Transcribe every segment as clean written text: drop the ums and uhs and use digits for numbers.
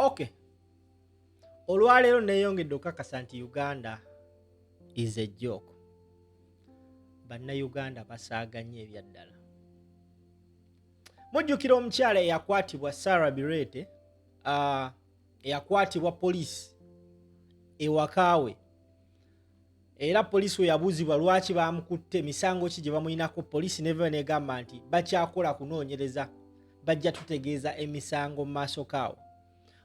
Okay, olwaleero neeyongedde okukakasa nti Uganda is a joke. Bannayuganda basaaga nnyo ebyaddala. Mujjukira omukyala eyakwatibwa Sarah Bireete, eyakwatibwa poliisi ewaka we, era poliisi we yabuuzibwa lwaki bamukutte, misango ki gye bamulinako, poliisi neva negamba nti bakyakola kunoonyereza, bajja tutegeeza emisango mu maaso kaawo.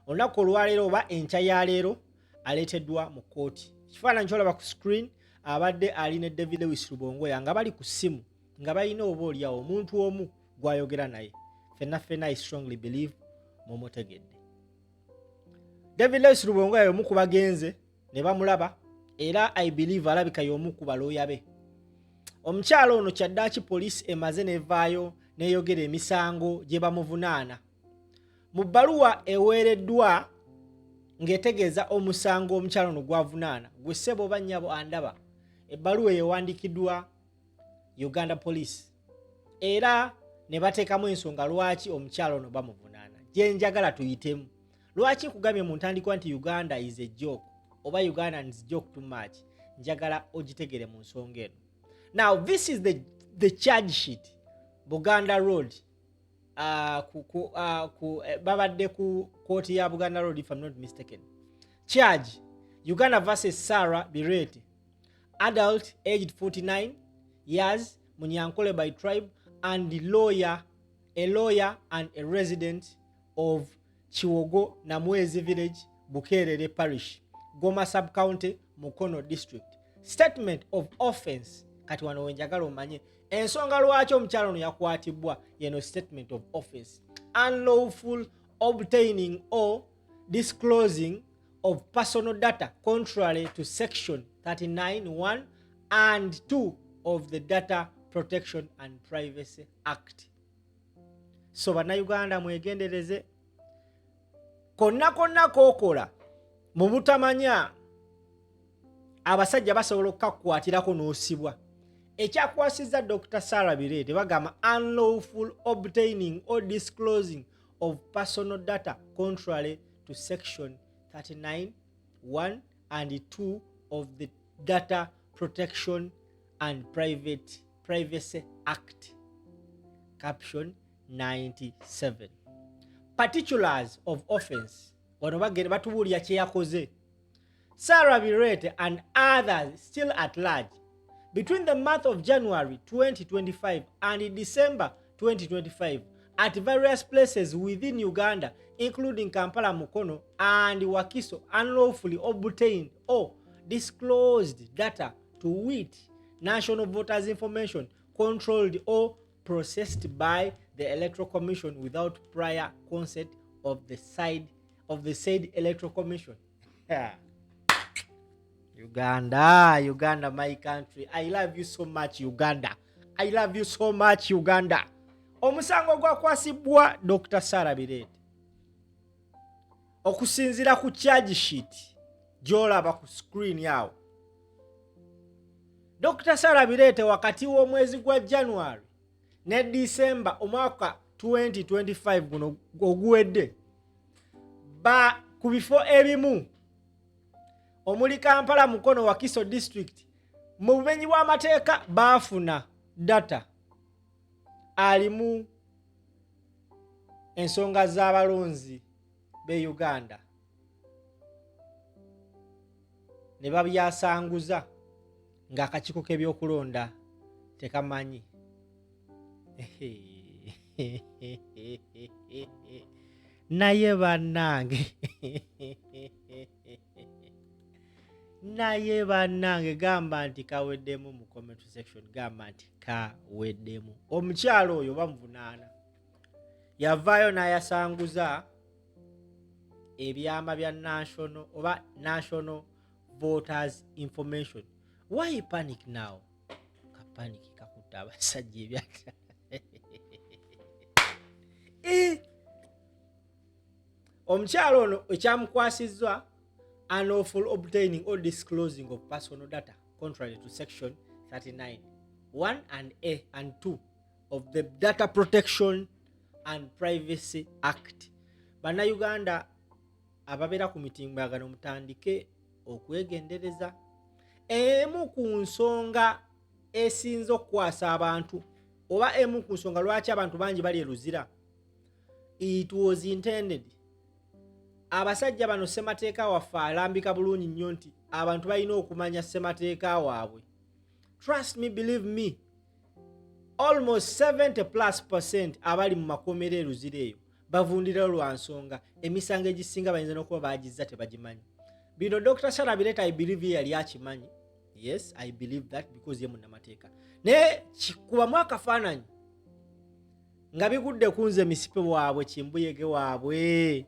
Olunaku olwaleero oba enkya ya leero aleeteddwa mu kkooti. Ekifaananyi kyolaba ku screen, abadde ali ne David Lewis Rubongoya nga bali ku ssimu, nga balina oba oliawo omuntu omu gwayogera naye. Fenna fenna, I strongly believe mumutegedde. David Lewis Rubongoya y'omu ku bagenze ne bamulaba, era I believe alabika y'omu ku balooya be. Omukyalo ono kyaddaaki poliisi emaze nevaayo neyogera emisango gye bamuvunaana. Mu bbaluwa eweereddwa ng'etegeeza omusango omukyalo ono gwavunaana, gwe ssebo oba nnyabo andaba, ebbaluwa ewandiikiddwa Uganda Police era ne bateekamu ensonga lwaki omukyalo ono bamuvunaana, gye njagala tuyitemu. Lwaki nkugambye mu ntandikwa nti Uganda is a joke oba Ugandans joke too much? Njagala ogitegere mu nsonga eno. Now this is the charge sheet. Buganda Road, babadde ku kooti ya Buganda Road, if I'm not mistaken. Charge: Uganda versus Sarah Bireete, adult, aged 49 years, Munyankole by tribe and lawyer, a lawyer and a resident of Kiwogo Namwezi Village, Bukerere Parish, Goma Sub County, Mukono District. Statement of offense. Kati wano wenjagala omanye ensonga lwaki omukyalo ono yakwatibwa. Yeno statement of offense: unlawful obtaining or disclosing of personal data contrary to section 39 1 and 2 of the Data Protection and Privacy Act. So bannayuganda, mwegendereze konna konna kookola mu butamanya, abasajja basobola okukakwatirako n'osibwa. Ekyakwasizza Dr Sarah Bireete, bagamba unlawful obtaining or disclosing of personal data contrary to section 39 1 and 2 of the Data Protection and Privacy Act, caption 97. Particulars of offense. Wano bagenda batubuulira kye yakoze. Sarah Bireete and others still at large, between the month of January 2025 and December 2025, at various places within Uganda, including Kampala, Mukono and Wakiso, unlawfully obtained or disclosed data, to wit, national voters information controlled or processed by the Electoral Commission, without prior consent of the side of the said Electoral Commission. Yeah. Uganda, Uganda, my country, I love you so much. Uganda, I love you so much. Uganda. Omusango gwakwasibwa Dr Sarah Bireete okusinziira ku charge sheet gy'olaba ku screen awo. Dr Sarah Bireete, wakati w'omwezi gwa January ne December omwaka 2025 guno oguwedde, ba ku bifo ebimu omuli Kampala, Mukono, Wakiso District, mu bumenyi bw'amateeka baafuna data alimu ensonga z'abalonzi b'e Uganda ne babyasanguza ng'akakiiko k'ebyokulonda tekamanyi. Naye bannange, naye bannange, gamba nti kaweddemu. Mu comment section gamba nti kaweddemu. Omukyalo oyo bamuvunaana yavaayo n'ayasanguza ebyama bya national oba national voters information. Why panic now? Kapanic kakutta abasajja ebyata. Omukyalo ono ekyamukwasizza, unlawful obtaining or disclosing of personal data contrary to section 39 1 and a and 2 of the Data Protection and Privacy Act. Bannayuganda. Ababeera ku mitimbagano mutandike okwegendereza. Emu ku nsonga esinze okukwasa abantu, oba emu ku nsonga lwaki abantu bangi bali e Luzira, it was intended. Abasajja bano, ssemateeka waffe alambika bulungi nnyo nti abantu balina okumanya ssemateeka waabwe. Trust me, believe me, almost 70 plus percent abali mu makomera e Luzira eyo bavundirayo lwa nsonga emisango egisinga bayinza n'okuba bagizza tebagimanyi. Bino Dr Sarah Bireete, I believe ye yali akimanyi. Yes, I believe that because ye munnamateeka. Naye kikubamu akafaananyi nga bigudde ku nze misipe waabwe, kimbuyege waabwe,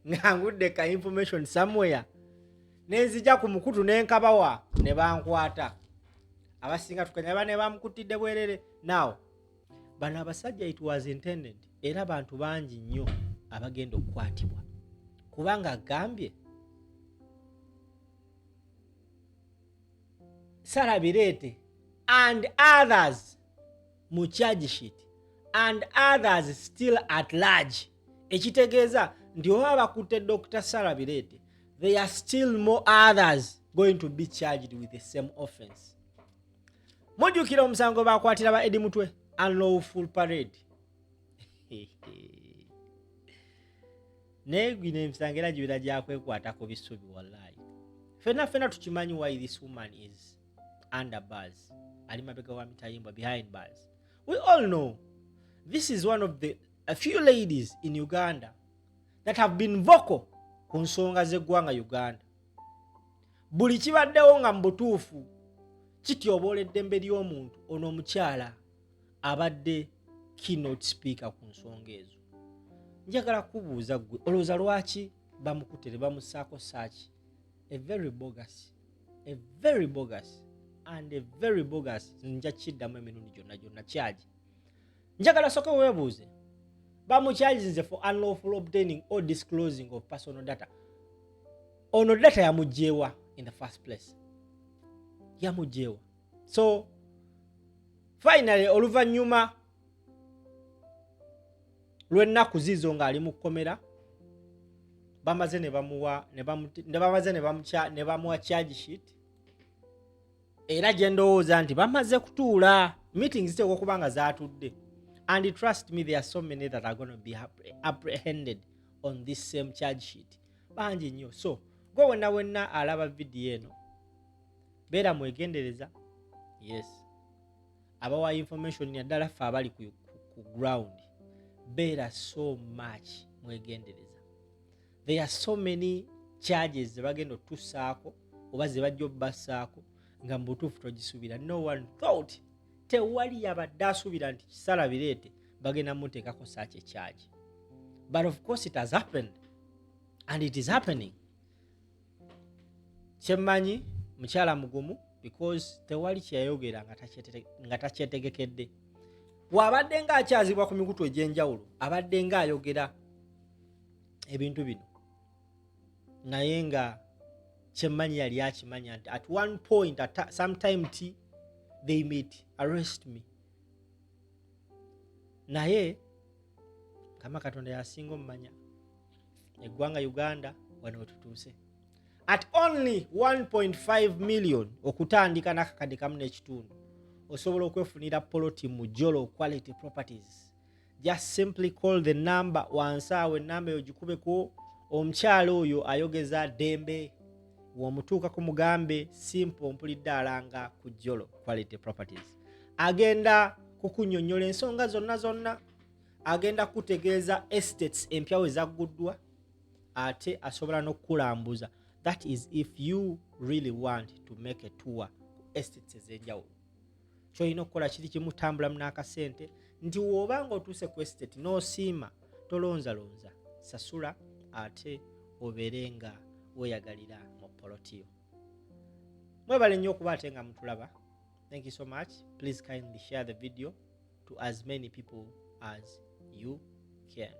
nga ngudde ka information somewhere, nenzija ku mukutu nenkabawa ne bankwata. Abasinga tukanya bane bamukutidde bwerere. Now bano abasajja, it was intended, era bantu bangi nnyo abagenda okukwatibwa kubanga agambye Sarah Bireete and others mu charge sheet and others still at large, ekitegeeza nti oba bakutte Dr Sarah Bireete, there are still more others going to be charged with the same offense. Mujjukira omusango bakwatira ba Eddie Mutwe, unlawful parade. Naye gino emisango era gibeera gyakwekwata ku bisubi. Wallahi fenna fenna tukimanyi why this woman is under bars, ali mabega wa mitayimbwa, behind bars. We all know this is one of the a few ladies in Uganda that have been vocal ku nsonga z'eggwanga Uganda. Buli kibaddewo nga mu butuufu kityoboola eddembe ly'omuntu, ono omukyala abadde keynote speaker ku nsonga ezo. Njagala kubuuza ggwe, olowooza lwaki bamukutte ne bamussaako such a very bogus, a very bogus and a very bogus, nja kiddamu emirundi gyonna gyonna, charge? Njagala soke weebuuze, bamucharginze for unlawful obtaining or disclosing of personal data. Ono data yamugjewa in the first place? Yamugjewa? So finally, oluvannyuma lw'ennaku ziizo ng'ali mu kkomera, bamaze ne bamuwa ne bamaze ne bamuwa charge sheet. Era gye ndowooza nti bamaze kutuula, meetings ziteekwa okuba nga zaatudde. And trust me, there are so many that are going to be apprehended on this same charge sheet, bangi nnyo. So gwe wenna wenna alaba vidiyo eno, beera mwegendereza. Yes, abawa information, naddala ffe abali ku ground, beera so much mwegendereza. There are so many charges ze bagenda otusaako oba ze bajja obbassaako nga mu butuufu togisuubira. No one thought, tewali yabadde asuubira nti Sarah Bireete bagenda muteekako such a charge, but of course it has happened and it is happening. Kyemmanyi, mukyala mugumu because tewali kyeyayogera nga takyetegekedde. Bw'abadde ng'akyazibwa ku mikutu egy'enjawulo, abadde ng'ayogera ebintu bino, naye nga kyemmanyi yali akimanya nti at one point, at some time t they might arrest me. Naye kama Katonda yasinga omumanya. Eggwanga Uganda wano wetutuuse, at only 1.5 million okutandika n'akakadde kamu n'ekitundu, osobola okwefunira poloti mu Jolo Quality Properties. Just simply call the number wansi awo, enamba eyo gikubeko. Omukyalo oyo ayogeza ddembe, womutuuka ku mugambe simple, mpulidde alanga ku Jolo Quality Properties, agenda kukunyonnyola ensonga zonna zonna, agenda kutegeeza estates empya we zagguddwa, ate asobola n'okukulambuza. That is if you really want to make a tour ku estates ez'enjawulo. Kyolina okukola kiri kimu, tambulamu n'akasente nti woobanga otuuse ku estate n'osiima, tolonzalonza, sasula ate obeere nga weeyagalira mu polotiyo. Mwebale nnyo okuba ate nga mutulaba. Thank you so much. Please kindly share the video to as many people as you can.